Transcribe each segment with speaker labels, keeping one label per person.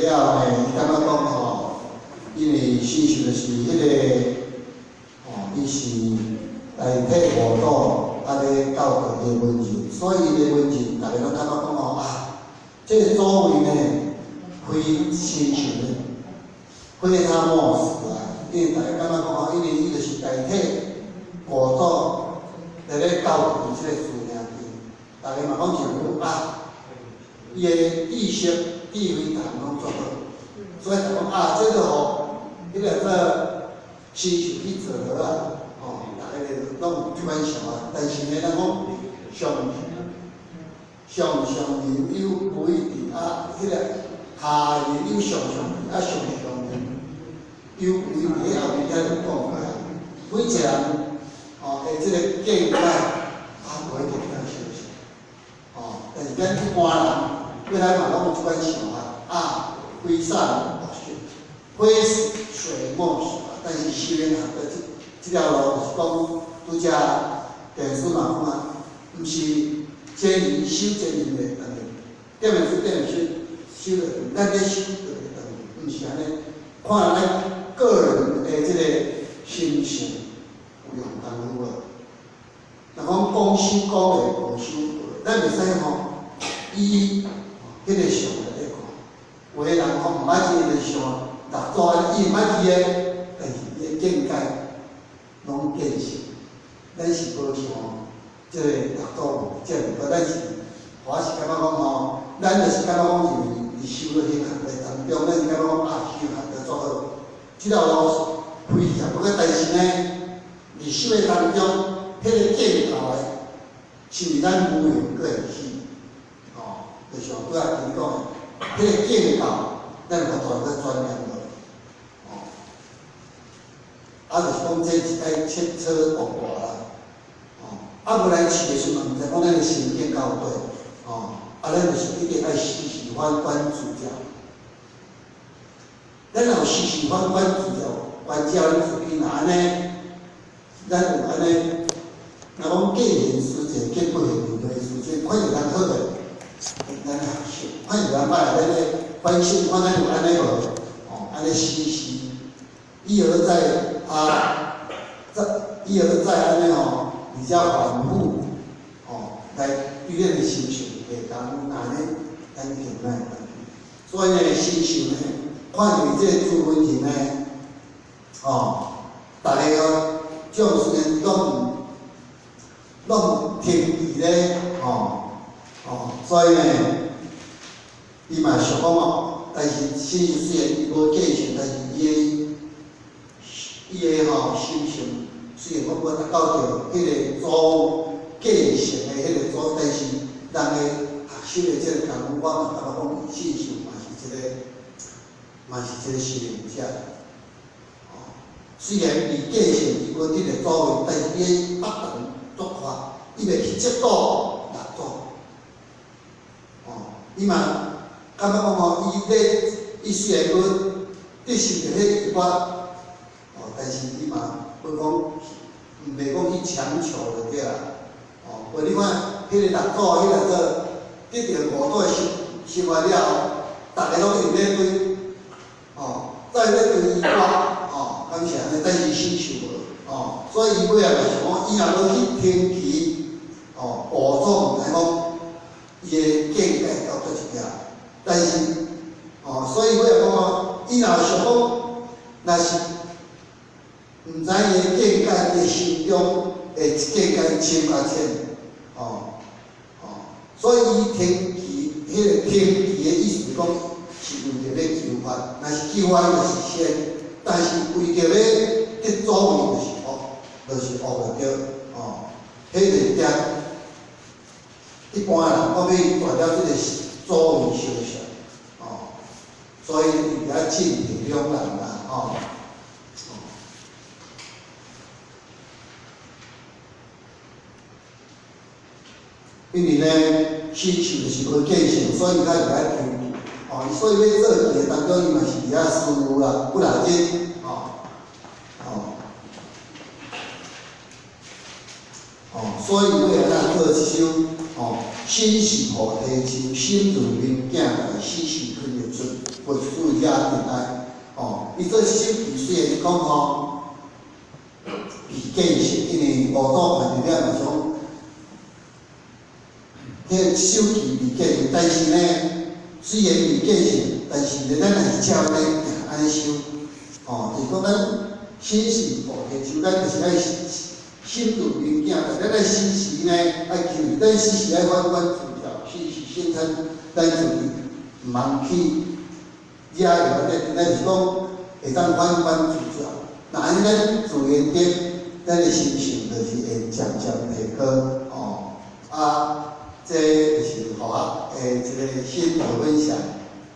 Speaker 1: 了後呢，伊感覺講吼，因為神秀就是彼個，吼，伊是代替五祖啊咧教導伊的門人，所以伊的門人逐个攏感覺講吼啊，這個祖位呢，非神秀呢，非他莫屬啊！因為逐个感覺講吼，因為伊就是代替五祖來咧教導這個師兄弟，逐个嘛講認為啊，伊的知識、智慧逐項攏足好，所以就講啊，這個吼，彼個做神秀去做落啊，吼，逐个就攏有這款想法。但是呢，咱講上上上人有不一定啊，彼個下人有上上人啊，上上人有不一定後面遐就講出來。每一個人吼，的這個見解啊，無一定會當相像，吼，但是咱一般人，對咱嘛攏有這款想法啊，非善莫屬，非水莫屬啊。但是修煉學的這條路，就是講拄才電視嘛講啊，毋是真言修真言會斷去，點會修點會修，修會斷，咱咧修就會斷去，毋是按呢。看咱個人的這個心性有用功夫無？若講講修講會，無修無，咱袂使吼以彼個相來咧看。有的人吼毋捌記就像六祖按呢，伊毋捌記的，但是伊的見解攏見性。咱是無像這個六祖這樣，咱是，我是感覺講吼，咱就是感覺講是佇修行學的當中，咱是感覺講啊，修學得足好，這條路是非常不過，但是呢，佇修的當中，彼個見道的，是毋是咱無緣過會去？吼，就像拄仔提講的，彼個見道，咱有法度去轉念無？吼，啊，就是講這是愛切磋琢磨啦，吼，啊，無來試的時陣嘛，毋知講咱的心境敢有對，吼，啊，咱就是一定愛時時反觀自照。咱若有時時反觀自照，觀照咱自己，若按呢，咱有按呢，若講見賢思齊，見不賢就會思齊，看著人好的，咱學習；看著人歹的，咱咧反省，看咱有按呢無？吼，按呢時時一而再啊，再一而再按呢吼，比較反覆，吼，來對咱的心性下功夫，按呢，咱就會關係。所以呢，神秀呢，看著這個諸門人呢，吼，逐个哦，眾生攏停滯咧，吼，吼，所以呢，伊嘛想講哦，但是神秀雖然伊無見性，但是伊的吼心性雖然講無達到著彼個祖繼承的彼個祖，但是人的學習的這個功夫，我嘛感覺講神秀嘛是一個，嘛是一個修行者。吼，雖然伊繼承伊無得個祖位，但是伊的腹腸足闊，伊袂去嫉妒六祖。吼，伊嘛感覺講吼，伊咧，伊雖然無得受著彼個衣缽，吼，但是伊嘛無講，袂講去強求就對啦。吼，無你看，彼個六祖，彼個做得著五祖的生活了後，逐个攏一直咧追，吼，再咧追衣缽，吼，敢是按呢？但是神秀無，吼，所以伊尾仔就是講，伊若無去聽其，吼，五祖毋知講伊的見解到佗一跡，但是，吼，所以尾仔講哦，伊若想講，若是毋知伊的見解，伊的心中的見解深抑淺，吼，吼，所以伊聽其，彼個聽其的意思是講，是為著欲求法，若是求法就是善，但是為著欲得祖位就是惡，就是惡就對，吼，彼個點一般人講欲奪了這個祖位相像，吼，所以伊較進退兩難啦，吼。因為呢，神秀就是無見性，所以伊較會愛求，吼，所以欲做事的當中，伊嘛是佇遐思慮啦，幾若日，吼，吼，吼，所以尾仔咱做這首，吼，身是菩提樹，心如明鏡台，時時肯入出。佛事遮定爱，哦，伊做修持虽然讲吼，未见性，因为五祖看著了嘛是讲，彼个修持未见性，但是呢，雖然未見性，但是呢，咱若是照按呢行按呢修，哦，就是講咱心是菩提樹，咱就是愛心如明鏡，咱愛時時呢愛求，咱時時愛反觀自照，時時省察咱自己，毋通去惹著咱，咱是講會當反觀自照，若按呢咱自然的，咱的心性就是會漸漸提高，哦，啊，這就是佛學的一個心得分享，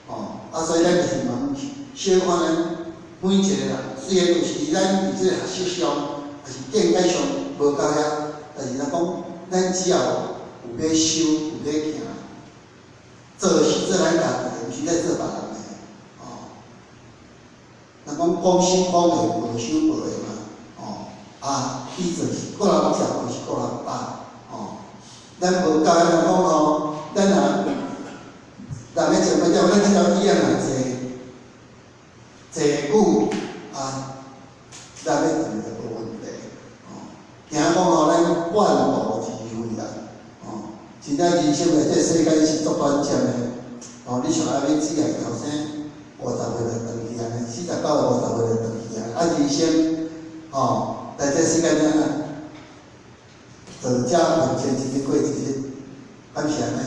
Speaker 1: 哦，啊，所以咱就是問小可咱每一個人，雖然有時咱佇這個學習上，抑是見解上無夠遐，但是若講咱只要有欲修，有欲行，做是做咱家己的，毋是咧做別人的，哦。人講講心講會，無修無會嘛，哦，啊，伊就是各人食，就是各人飽，哦。咱無夠遐人講吼，咱若人咧食袂了，咱這條椅仔若坐坐久啊，咱咧糞就無問題，哦。驚講吼，咱半途而廢啦，哦。真正人生的這世間是足短暫的，哦，你想愛欲死來後生50歲就轉去按呢，49、50歲就轉去啊，啊人生，哦，在這世間按怎？做食睏穿一日過一日，敢是按呢？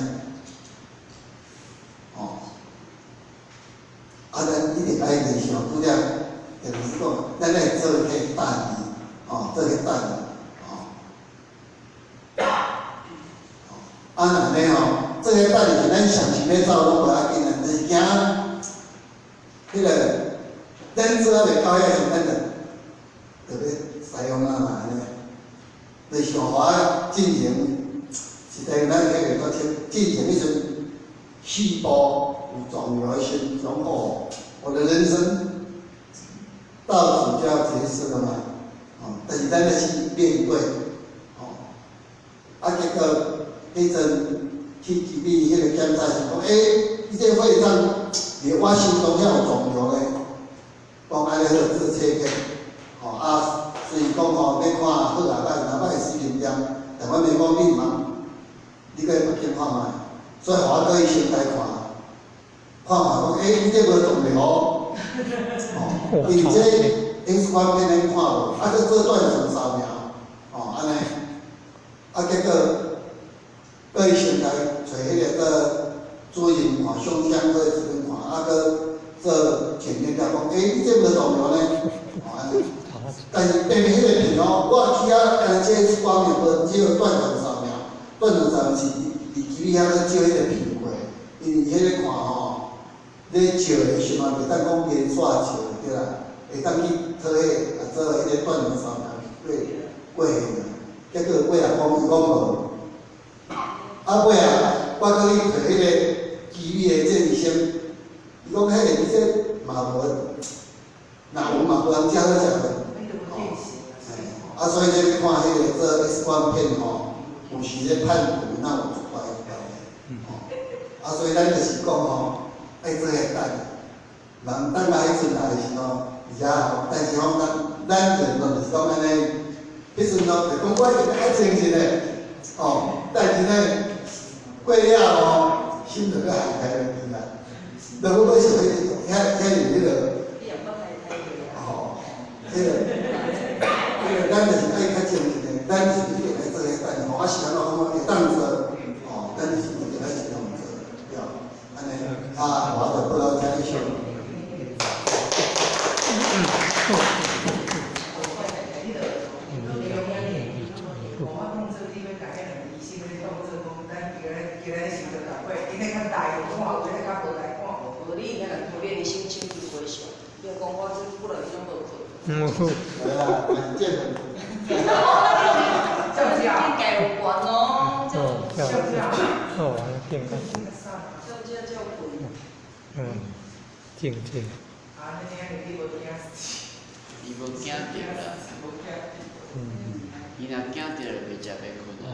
Speaker 1: 哦，啊，咱一定愛來想，拄才就是講，咱愛做彼個等伊，哦，做彼個等伊，哦，啊，若按呢吼，做彼個等伊，咱上想欲走攏無要緊啊，就是驚彼個，咱做猶未到遐時，咱就欲使用啊嘛按呢。就是想予我進前，實在咱彼個講進前彼陣細部有腫瘤的時陣，哦，我的人生到此就要結束了嘛，哦，但是咱愛去面對，哦，啊，結果彼陣去醫院彼個檢查是講，欸，你這肺臟，佇我心臟遐有腫瘤咧，講按呢好做切片，吼啊，雖然講吼欲看好啊歹，若歹死啉點，但阮媽講你毋通，你閣去北京看覓，所以予我閣去先來看，看看講，欸，你這無腫瘤，哦，因為這 X 光片咱看無，啊，閣做斷層掃描，哦，按呢，啊，結果閣去先來揣彼個做主任看，胸腔閣這邊看，啊，閣做檢驗了講，欸，你這無腫瘤呢，哦，按呢。但是偏偏彼個片哦，我去遐敢若這 X 光片無，只有斷層掃描，斷層掃描是佇機遐咧照彼個片過，因為彼個看吼，咧照的時嘛袂當講連續照對啦，會當去討彼個啊做彼個斷層掃描過過去嘛，結果尾仔講伊講無，啊尾仔我閣去提彼個醫院的這醫生，伊講彼個你這嘛無，若有嘛無人食好食的。啊，所以咧看彼個做 X 光片吼，有時咧判斷若有一寡問題，吼。啊，所以咱就是講吼，愛做彼個等，人等到彼陣來時吼，而且吼，但是吼，咱人就是講按呢，彼陣吼就講我一定愛精進的，哦，但是呢，過了吼，心就閣害開去啊，就欲閣想彼個，遐遐有彼個，吼，彼個。咱就是愛較精進的，咱是一定愛做彼個等，吼，啊是按怎講會當做，吼，咱是一定愛盡量做，對，按呢，啊，我就報到遮以上。對啊，很健
Speaker 2: 境界有懸哦，
Speaker 3: 哦，哦，境界。嗯，境界。
Speaker 4: 伊無驚著啦。伊若驚著，就袂食袂睏啊。